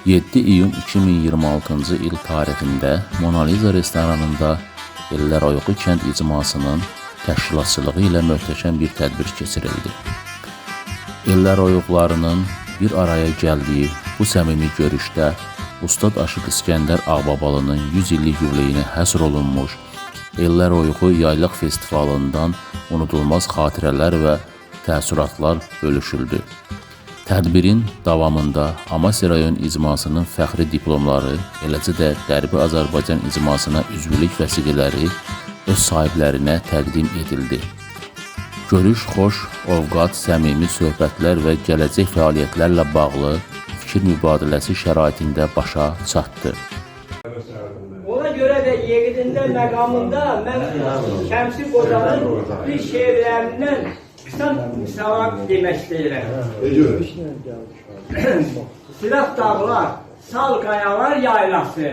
7 iyun 2026-cı il tarixində Mona Lisa restoranında Ellər Oyuğu kənd icmasının təşkilatçılığı ilə möhtəşəm bir tədbir keçirildi. Ellər Oyuqlarının bir araya gəldiyi bu səmimi görüşdə Ustad Aşıq İsgəndər Ağbabalının 100 illik yubileyinə həsr olunmuş Ellər Oyuğu Yaylaq Festivalından unudulmaz xatirələr və təəssüratlar bölüşüldü. Tədbirin davamında Amasya rayon icmasının fəxri diplomları, eləcə də Qərbi Azərbaycan icmasına üzvlük vəsiqələri öz sahiblərinə təqdim edildi. Görüş xoş ovqat, səmimi söhbətlər və gələcək fəaliyyətlərlə bağlı fikir mübadiləsi şəraitində başa çatdı. Ona görə də yerində, məqamında mən Şəmsi Qocanın bir şeirlərindən qısa misal demək istəyirəm. Silah dağlar, sal qayalar yaylası,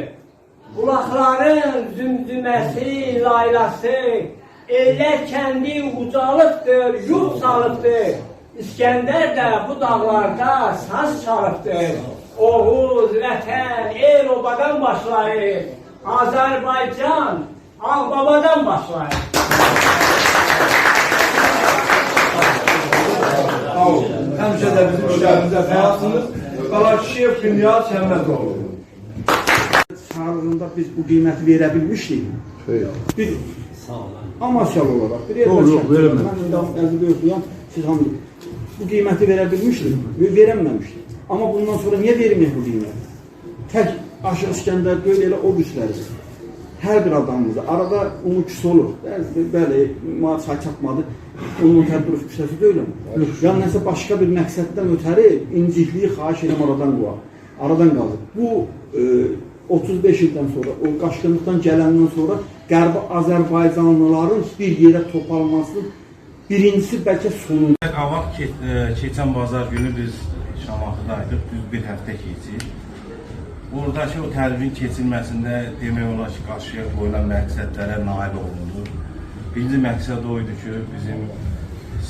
bulaqların zümzüməsi, laylası, ellər kəndi ucalıbdır, yurt salıbdır. İskəndər də bu dağlarda saz çalıbdır. Oğuz, vətən, el obadan başlayır. Azərbaycan Ağbabadan başlayır. Sağ olun. Həmişə də bizim işlərimizdə fəalsınız. Qalakişiyev Dünya Səmədoğlu. Sağlığında biz bu qiyməti verə bilmişdik. Xeyr. Bir Amasyalı olaraq, bir erməni Yox, verəmədik. Mən indi əziz böyüklüyəm, siz hamı bu qiyməti verə bilmişdik və verəməmişdik. Amma bundan sonra niyə verməyək bu qiyməti? Tək Aşıq İsgəndər deyil, elə o gücləri. Hər bir adamımızda arada onun küsü olur. Bəzi, bəli, çay çatmadı. Onun tədbir küsəsi deyiləm. Yəni nəsə başqa bir məqsəddən ötəri incikliyi xahiş edirəm aradan qoyaq. Aradan qaldır. Bu 35 ildən sonra, o qaçqınlıqdan gələndən sonra Qərbi Azərbaycanlıların bir yerə toplanmasının birincisi bəlkə sonuncu. Qabaq keçən bazar günü biz Şamaxıdaydıq, düz bir həftə keçir. Oradakı o tədbirin keçirilməsində demək olar ki, qarşıya qoyulan məqsədlərə nail olundu. Birinci məqsəd o idi ki, bizim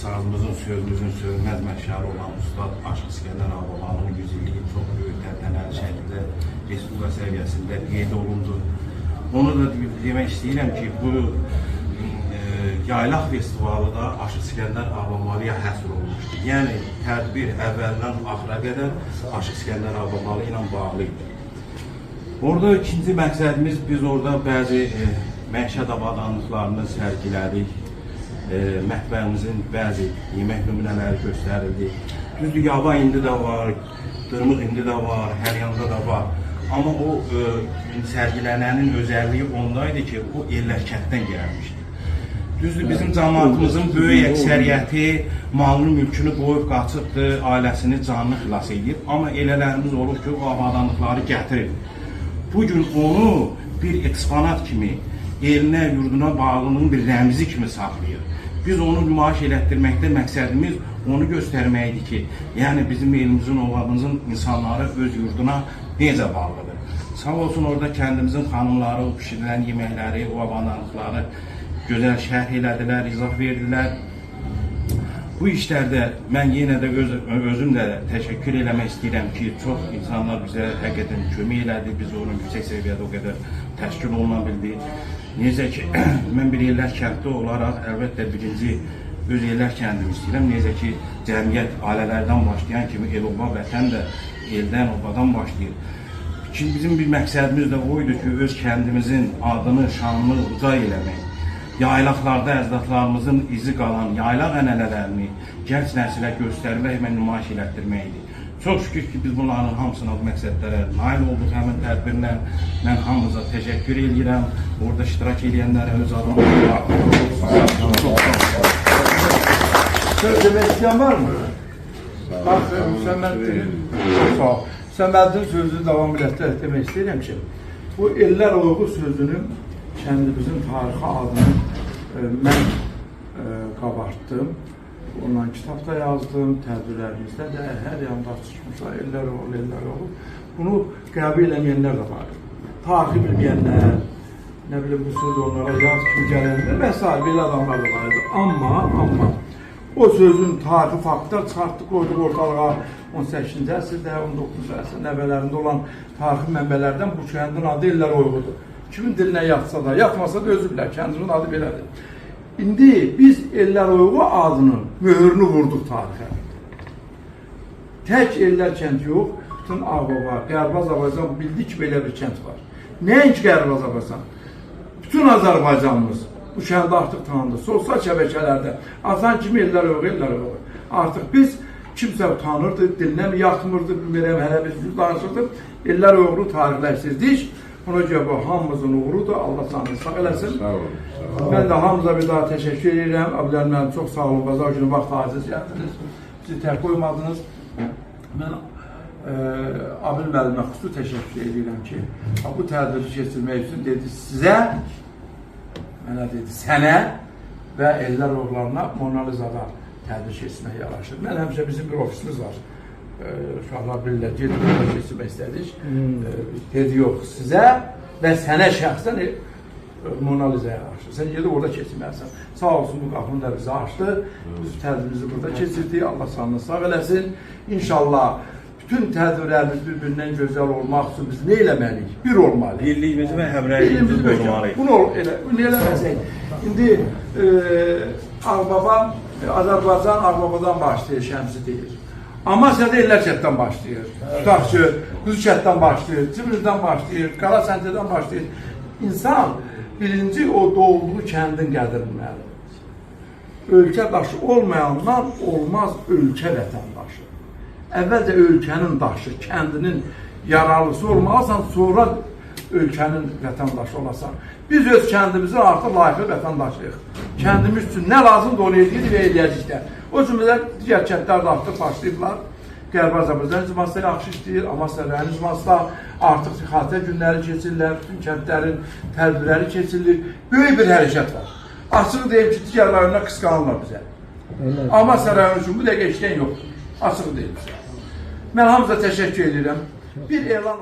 sazımızın, sözümüzün sönməz məşarı olan Ustad Aşıq İsgəndər Ağbabalının 100 illiyi çox böyük təntənəli şəkildə respublika səviyyəsində qeyd olundu. Onu da demək istəyirəm ki, bu Yaylaq festivalı da Aşıq İsgəndər Ağbabalıya həsr olunmuşdu. Yəni tədbir əvvəldən axıra qədər Aşıq İsgəndər Ağbabalı ilə bağlı idi. Orada ikinci məqsədimiz, biz orada bəzi məişət avadanlıqlarını sərgilədik. Mətbəximizin bəzi yemək nümunələri göstərildi. Düzdür, yava indi də var, dırmıq indi də var, hər yanda da var. Amma o sərgilənənin özəlliyi ondaydı ki, o ellər kənddən gəlmişdi. Düzdür, bizim cəmaatımızın böyük əksəriyyəti malını, mülkünü qoyub qaçıbdır, ailəsini, canını xilas edib. Amma elələrimiz olub ki, o avadanlıqları gətirib. Bugün onu bir eksponat kimi, elinə, yurduna bağlılığın bir rəmzi kimi saxlayır. Biz onu nümayiş elətdirməkdə məqsədimiz onu göstərməkdir ki, yəni bizim elimizin, ovamızın insanları öz yurduna necə bağlıdır. Sağ olsun orada kəndimizin xanımları o pişirilən yeməkləri, o avadanlıqları gözəl şərh elədilər, izah verdilər. Bu işlərdə mən yenə də özüm də təşəkkür eləmək istəyirəm ki, çox insanlar bizə həqiqətən kömək elədi, biz onun yüksək səviyyədə o qədər təşkil oluna bildi. Necə ki, mən bir ellər kəndli olaraq əlbəttə birinci öz ellər kəndimi istəyirəm. Necə ki, cəmiyyət ailələrdən başlayan kimi el-oba, vətən də eldən, obadan başlayır. Ki, bizim bir məqsədimiz də o idi ki, öz kəndimizin adını, şanını uca eləmək. Yaylaqlarda əcdadlarımızın izi qalan yaylaq ənənələrini gənc nəsilə göstərmək və nümayiş elətdirmək idi. Çox şükür ki, biz bunların hamısına bu məqsədlərə nail olduq həmin tədbirlə. Mən hamınıza təşəkkür eləyirəm. Orada iştirak eləyənlərə öz adıma çox sağ olun. Söz demək istəyən var mı? Bax, Hüsəməddinin, çox sağ ol. Hüsəməddin sözünü davam elətdirərək demək istəyirəm ki, bu Ellər Oyuğu sözünün kəndimizin tarixi adını mən qabartdım. Ondan kitab da yazdım, tədbirlərimizdə də hər yanda çıxmışlar, Ellər Oğlu, Ellər Oğlu. Bunu qəbul eləməyənlər də var. Tarixi bilməyənlər, nə bilim bu söz onlara yaz kimi gələnlər və s. belə adamlar da var idi. Amma O sözün tarixi faktlar çıxartdıq, qoyduq ortalığa. 18-ci əsrdə, 19-cu əsrin əvvəllərində olan tarixi mənbələrdən bu kəndin adı Ellər Oyğudur. Kimin dilinə yatsa da, yatmasa da özü bilər, kəndinin adı belədir. İndi biz Ellər Oyğu adının möhürünü vurduq tarixə. Tək Ellər kəndi yox, bütün Ağbaba, Qərbi Azərbaycan bildi ki, belə bir kənd var. Nəinki Qərbi Azərbaycan, bütün Azərbaycanımız bu kəndi artıq tanıdı. Sosial şəbəkələrdə azan kimi Ellər Oyğu, Ellər Oyğu. Artıq biz kimsə utanırdı, dilinə mi yatmırdı, bilmirəm, hələ biz düz danışırdıq. Ellər Oyğunu tarixləşdirdik. Ona görə bu hamımızın uğurudur. Allah canını sağ eləsin. Sağ olun. Sağ olun. Mən də hamınıza bir daha təşəkkür edirəm. Abilər müəllim, çox sağ olun. Bazar günü vaxt aciz gəldiniz. Bizi tək qoymadınız. Mən Abil müəllimə xüsusi təşəkkür edirəm ki, bu tədbiri keçirmək üçün dedi sizə, mənə dedi sənə və Ellər oğullarına Mona Liza'da tədbir keçirmək yaraşır. Mən həmişə bizim bir ofisimiz var. Uşaqlar bilirlər, gedib orada keçirmək istədik. Dedi yox, sizə və sənə şəxsən Mona Liza yaraşır. Sən gedib orada keçirməlisən. Sağ olsun bu qapını da bizə açdı. Biz tədbirimizi burada keçirdik. Allah canını sağ eləsin. İnşallah bütün tədbirlərimiz bir-birindən gözəl olmaq üçün biz nə eləməliyik? Bir olmalıyıq. Birliyimizi və həmrəyliyimizi qorumalıyıq. Bunu elə, bunu eləməsək. İndi Ağbaba, Azərbaycan Ağbabadan başlayır, Şəmsi deyir. Amasyada Ellər kənddən başlayır. Tutaq ki, Quzu kənddən başlayır, Cimridən başlayır, Qara Səncədən başlayır. İnsan birinci o doğulduğu kəndin qədrini bilməlidir. Ölkə daşı olmayandan olmaz ölkə vətəndaşı. Əvvəlcə ölkənin daşı, kəndinin yararlısı olmalısan, sonra ölkənin vətəndaşı olasan. Biz öz kəndimizin artıq layiqli vətəndaşıyıq. Kəndimiz üçün nə lazımdır onu edirik və eləyəcəyik də. O cümlədən digər kəndlər də artıq başlayıblar. Qərbi Azərbaycan icması da yaxşı işləyir, Amasya rayon icması da artıq xatirə günləri keçirirlər, bütün kəndlərin tədbirləri keçirilir. Böyük bir hərəkət var. Açıq deyim ki, digər rayonlar qısqanırlar bizə. Amasya rayonu üçün bu dəqiqə işləyən yoxdur. Açıq deyim sizə. Mən hamınıza təşəkkür edirəm. Bir elan